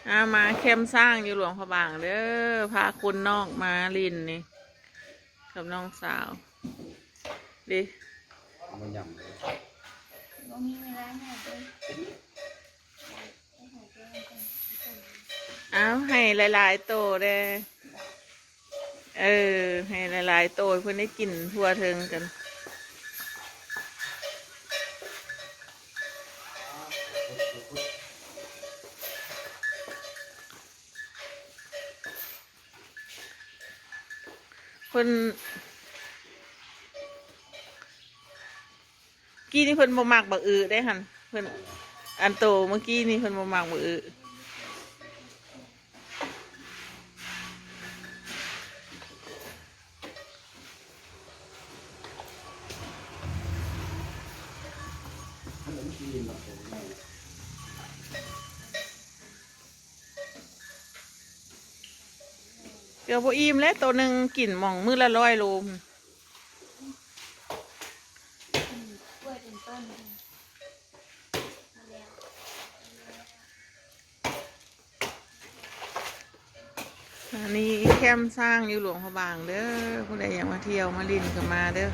ອາ ມາແຄມຊ້າງຢູ່ຫຼວງພະບາງເດີ ພາຄົນນອກມາຫຼິ້ນນີ້ ກັບນ້ອງສາວເດ້. ບໍ່ຫຍັງເລີຍ ບໍ່ມີເວລາຫຍັງເລີຍ. ເອົາ ໃຫ້ຫຼາຍໆໂຕແດ່. ເອີ ໃຫ້ຫຼາຍໆໂຕ ເພິ່ນໄດ້ກິນທົ່ວເຖິງກັນ. ເພິ່ນ ກີ້ນີ້ເພິ່ນບໍ່ມັກບັກອຶເດ້ຫັ້ນ ເພິ່ນ ອັນໂຕເມື່ອກີ້ນີ້ເພິ່ນບໍ່ມັກບັກອຶ. ເກືອບບໍ່ອີ່ມແລ້ວ ໂຕໜຶ່ງກິນໝ່ອງມື້ລະຮ້ອຍໂລພຸ້ນ. ອັນນີ້ແຄມຊ້າງຢູ່ຫຼວງພະບາງເດີ ຜູ້ໃດຢາກມາທ່ຽວມາຫຼິ້ນກໍມາເດີ.